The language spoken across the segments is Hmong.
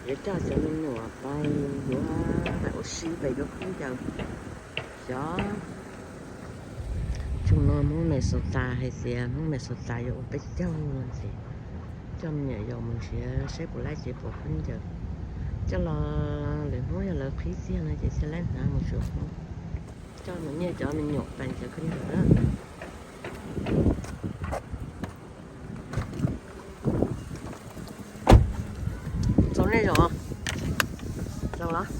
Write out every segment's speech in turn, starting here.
Yuav coj cov me nyuam pais yuav pais ua si pem cov khaub ncaws. Xyov, tsoom no Hmoob Minnesota hais tias Hmoob Minnesota yuav ua peb caug no ces coj me nyuam yaus mus nrhiav saib puas laib tsev pov khaub ncaws. Coj los lwm hnub yog lawv qhib tiag no ces thiaj laib hnav mus tsuav Hmoob. Coj mus nyiag cov me nyuam pais nrhiav khaub ncaws na. Txaus nej zaum, zaum los.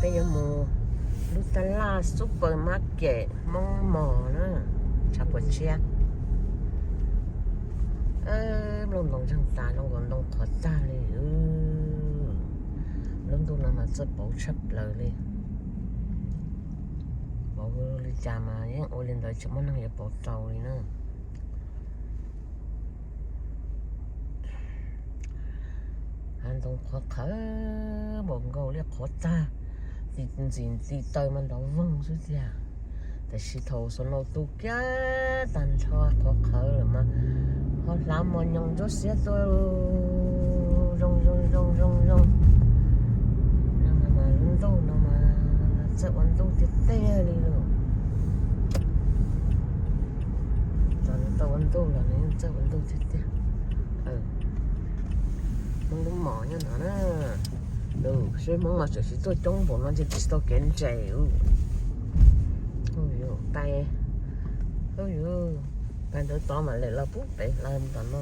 Peb yuav mus lub taj laj supermarket Hmoob Mall na, tshav puas tsiab. Nplooj ntoo zeeg tas, zoo nkaus ntoo qhuav tag li. Lub ntuj no mas txawj pauv tshaj plaws li. Pauv li cas mas yeej ua li ntawd tsis muaj neeg yuav pauv tau li na. Hav ntoo qhuav qhawv npaum nkaus li qhuav tag, tis ntxim tis taw mas nrov voog xwb tiag. Tiam sis thaum snow tu kiag tag nrho qhuav qhawv lawm mas ho hlav mos nyoos ntsuab xiab tuaj zoo zoo zoo zoo zoo. No mas lub ntuj no mas txawj ua ntuj tiag tiag li lauj. Txawm nws tau ua ntuj los nws yeej txawj ua ntuj tiag tiag. Hmoob lub mos nyob no na. Seb Hmoob mas tseem tsis tuaj coob npaum no ntshe tsis tau kev nres. Pais, pais ntawd tod mam lawm los pub pem lawm tom no.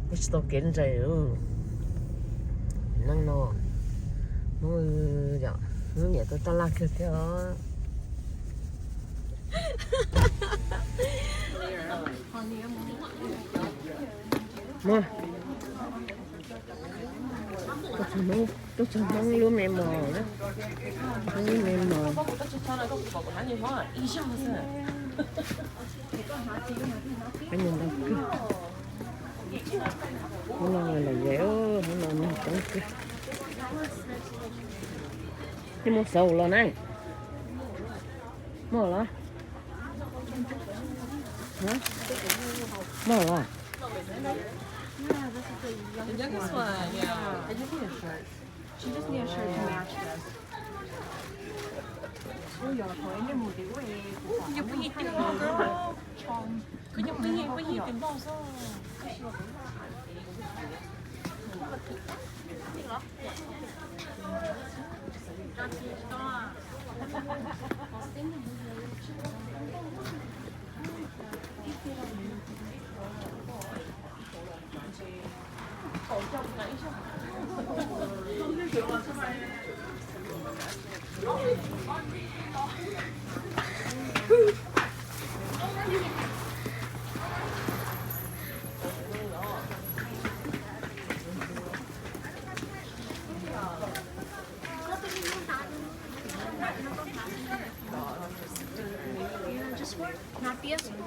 Kuj tsis tau kev nres. Neej no, Hmoob, Hmoob nyiam tua taj laj kawg thiab os. Tuaj txog Hmoob lub me mos na, lub me mos. Hnub no lawm yom, hnub no neeg coob kawg. Nej muaj xauv los na? Muaj los? Muaj los?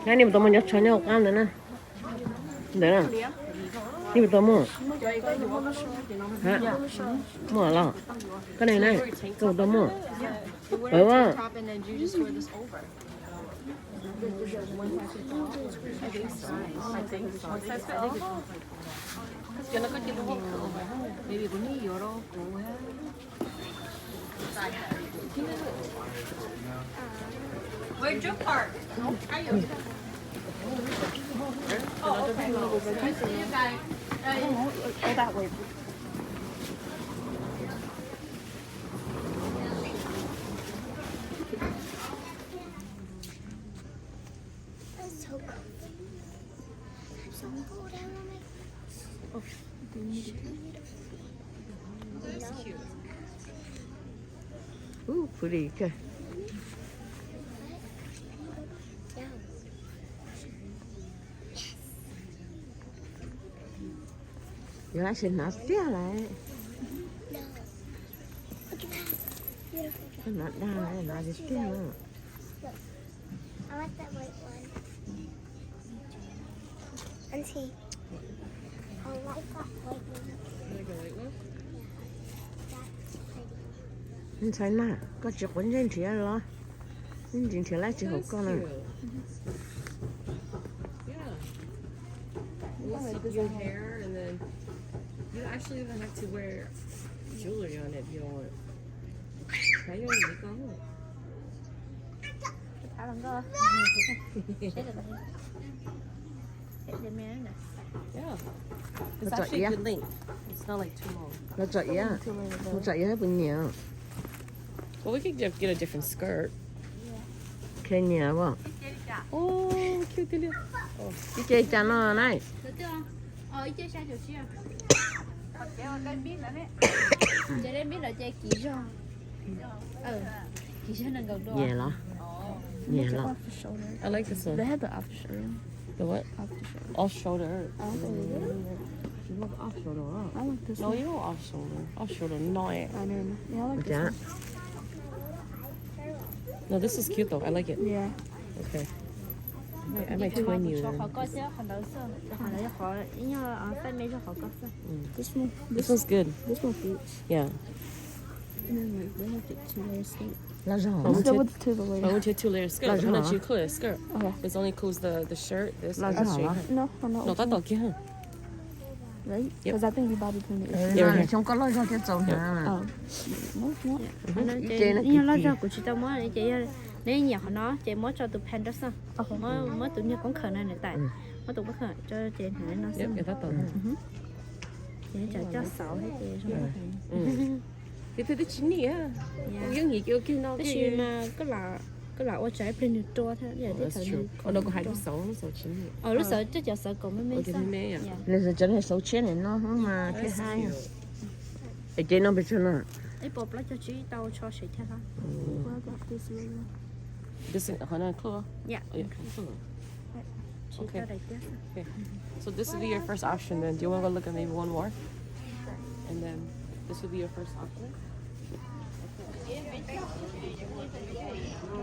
Nej puas tau muaj cov tsho nyob hauv qab ntawd na? Ntawd na. Nej puas tau muaj? Muaj los? Koj ne na, koj puas tau muaj? Yuav tab sis hnav tiag lawm. Hnav dag, hnav tiag tiag. Ntxhais na, koj tsis quav ntsej nrhiav los? Ntsis nrhiav lab tsis haum koj na. Your hair, and then you actually even have to wear jewelry on it if you don't want. Thấy không? Thấy không? Tháo lon koj. Seb được không? Seb được không? Yeah. It's actually a good length. It's not like too long. Mus tso iav, mus tso iav puas nyiam? Well, we could get a different skirt. Khe nyiam as. Oh, cute, Delia. Ib ce cas no na? Nyiam los? Nyiam los? I like this one. They had the off the shoulder. The what? Off the shoulder. Off shoulder. I like this one. No, you don't off shoulder. Off shoulder, no. I mean, yeah, I like this one. No, this is cute though. I like it. Yeah. Okay. I might twin you then. Qhov koj thiab qhov ntawd xwb, qhov ntawd yog qhov ib nyuag size me zog qhov koj xwb. This one, this one's good. This one fits. Yeah. And then, like, they have the two layer skirt. Los zog. I still want the two layer. I want your two layer skirt. Los zog. Not your clear skirt. Okay. It's only close the the shirt. This. Los zog. No, no, no. No, tab tom kiag. Right? Yep. Because I think we bought it from the. Xyoo koj loj zog thiaj txaus hnav. Ib ce no. Ib ce no loj zog kuv tsis tau muab ces yog neb nyiam qhov no ces muab tso tus pant rau xwb. Muab tus niag koob khawm no nws tawm. Muab tus koob khawm tso ces hnav no xwb. Ces cov coj xauv thiab ces zoo. Ces twb tsis nim, kuv yeej nyiam kiag no. Tab sis mas koj lam ua tsawg ib pliag nws rua thiab. Lub xauv, lub xauv tsis nim. Lub xauv coj cov xauv kaum me me xwb. Nws xauv cov niag xauv tshiab nim no mas thiaj haib. Es ces no pes tsawg no? Ib puas plaub caug tsib tau tsho sev thiab hlo. This is, qhov no close? Yeah. Oh, yeah. Okay. Okay. So this would be your first option then. Do you want to go look at maybe one more? And then this would be your first option.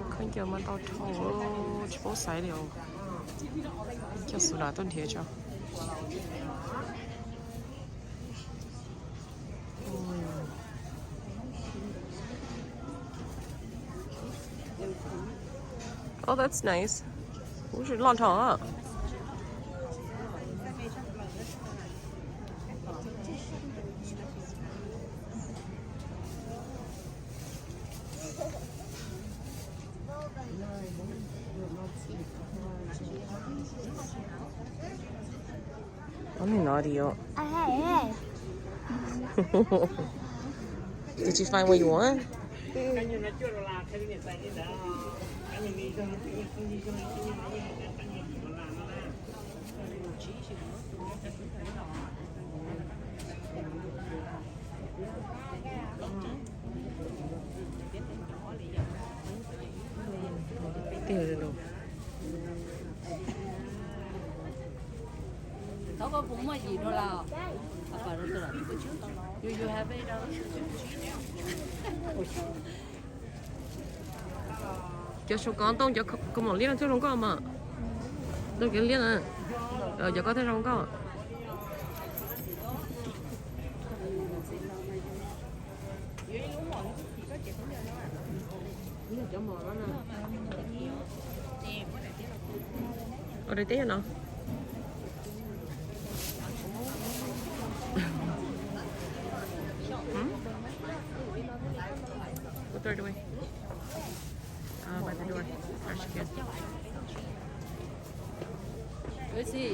Khaub ncaws mas ntau dhau, tsis paub xaiv li os. Coj xu das tuaj nrhiav tso. Oh, that's nice. Ub, loj dhau. Ov, nim no di os. Did you find what you want? Thov koj puas muaj yim dollar? Cov saum kov ntoo cov kaus mom liab thiaj zoo nkauj mas. Ntoo cov liab na, cov koj thiaj zoo nkauj. Ua daim teb no. We'll throw it away. Uh, by the door. Trash can. Where is he?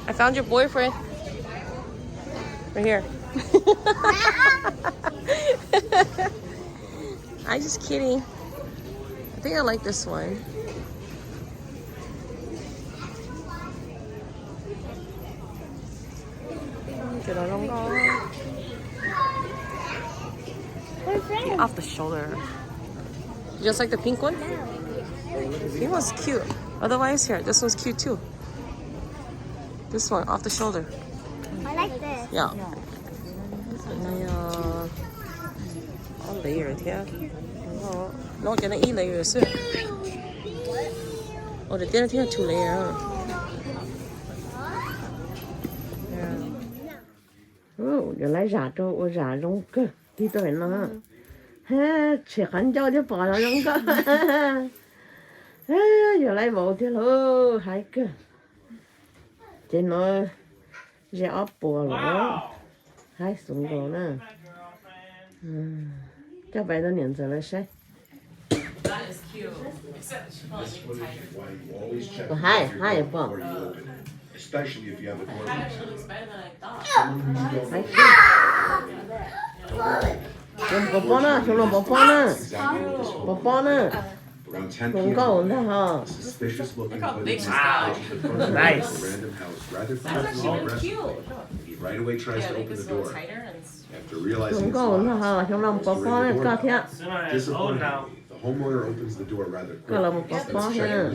I found your boyfriend. Right here. I'm just kidding. I think I like this one. Off the shoulder. Just like the pink one? Pink one's cute. Otherwise, here, this one's cute too. This one, off the shoulder. I like this. Yeah. Ob layer thiab. No cov no ib layer xwb. Ua daim teb no thiaj two layer. Yuav lawv zam rau ua zam zoo kawg tig tau no. Tshem qhov ncauj thiab pom zoo nkauj. Yog laib vauv tiag lauj, haib kawg. Ces no ze ob puas lawm, haib xus nkaus na. Coj pais rau niam ntxawm lawv saib. Haib, haib pom. Xyoo no pov pob na, xyoo no pov pob na, pov pob na. Zoo nkauj ntag ho. Zoo nkauj ntag ho, xyoo no mus pov pob na koj thiab. Koj los mus pov pob thiab.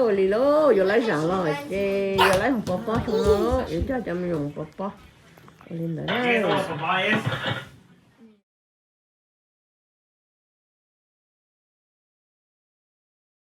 Ua li lauj, yuav laib zam los ces yuav laib mus pov pob xyoo no, yuav coj cov me nyuam mus pov pob. Ua li ntawd.